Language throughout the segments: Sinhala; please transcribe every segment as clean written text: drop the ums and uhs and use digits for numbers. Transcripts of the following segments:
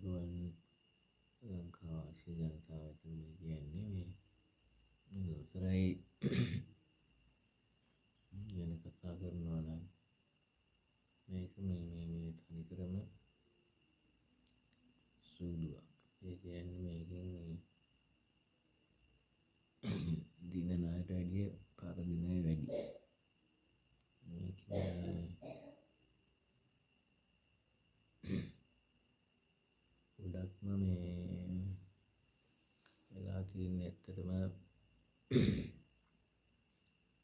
ආයුබෝවන් ලංකාවාසී ජනතාව වෙත මේ කියන්නේ මේ ලොතරැයි ගැන කතා කරනවා නම් මේක මේ මේ මේ තනිකරම සූදුවක්. ඒ කියන්නේ මේකෙන් මේ දිනන අයට වැඩිය පරදින අය වැඩි. මේක ගොඩක්ම මේ වෙලා තියෙන්නේ ඇත්තටම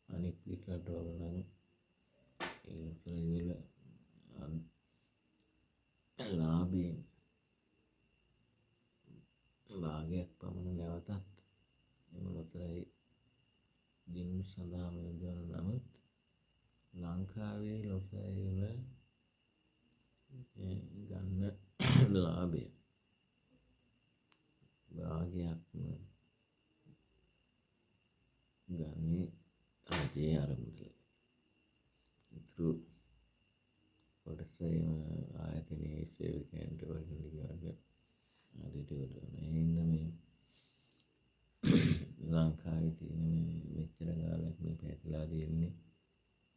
අනික් පිට රටවල නම් ඒ ලොතරැයි වල ලාභයෙන් භාගයක් පමණ නැවතත් එම ලොතරැයි දිනුම් සඳහාම යොදවන නමුත් ලංකාවේ ලොතරැයි වල ගන්න ලාභය භාගයක්ම ගන්නේ රජයේ අරමුදල. ඉතුරු කොටස එම ආයතනයේ සේවකයන්ට වටින ආදියට යොදවනවා. ඒ හින්දා මේ ලංකාවේ තියෙන මේ මෙච්චර කාලයක් මේ පැතිලා තියෙන්නේ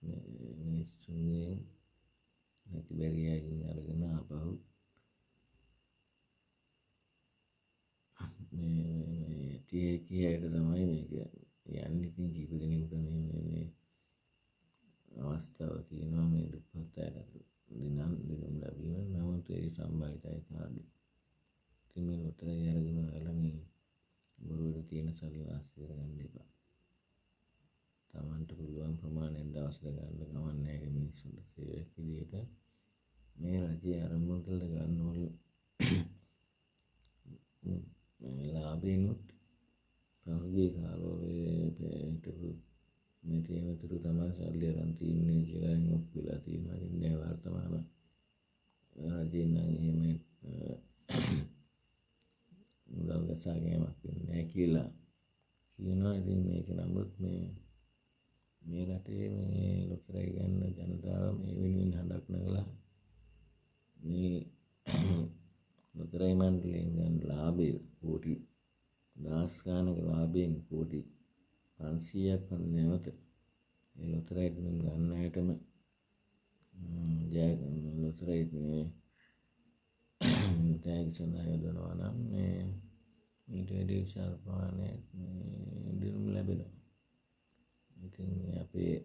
මේ මිනිස්සුන්ගෙන් නැති බැරි අයගෙන් අරගෙන ආපහු මේ මේ ඇති හැකි අයට තමයි මේක යන්නේ. ඉතින් කීප දෙනෙකුට මේ මේ මේ අවස්ථාව තියෙනවා මේ දුප්පත් අයට දිනුම් ලැබීම. නමුත් ඒ සම්භාවිත අය අඩුයි. ඉතින් මේ ලොතරැයි අරගෙන ඔයාලා මේ බොරුවට තියෙන සල්ලි නාස්ති කරගන්න එපා. තමන්ට පුළුවන් ප්‍රමාණයක් දවසට ගන්න කමක් නෑ. ඒක මිනිස්සුන්ට සේවයක් විදියට මේ රජයේ අරමුදලට ගන්න ඕන ලාභෙනුත් පහුගිය කාලවල හිටපු මේ ඇමතිවරු තමයි සල්ලි අරන් තින්නේ කියලා දැන් ඔප්පු වෙලා තියෙනවා. ඉතින් දැන් වර්තමාන රජයෙන් නම් එහෙම මුදල් ගසා ගැනීමක් වෙන්නේ නැහැ කියලා කියනවා. ඉතින් මේක නමුත් මේ මේ රටේ මේ ලොතරැයි ගන්න ජනතාව මේ වෙනුවෙන් හඬක් නගලා මේ ලොතරැයි මණ්ඩලයෙන් ගන්න ලාභය කෝටි දහස් ගානක ලාභයෙන් කෝටි 500ක් වගේ නැවත ඒ ලොතරැයි දිනුම් ගන්න අයටම ජය ලොතරැයි මේ තෑගි සඳහා යොදනවා නම් මේ ඊට වැඩි විශාල ප්‍රමාණයක් මේ දිනුම් ලැබෙනවා. ඉතින් අපේ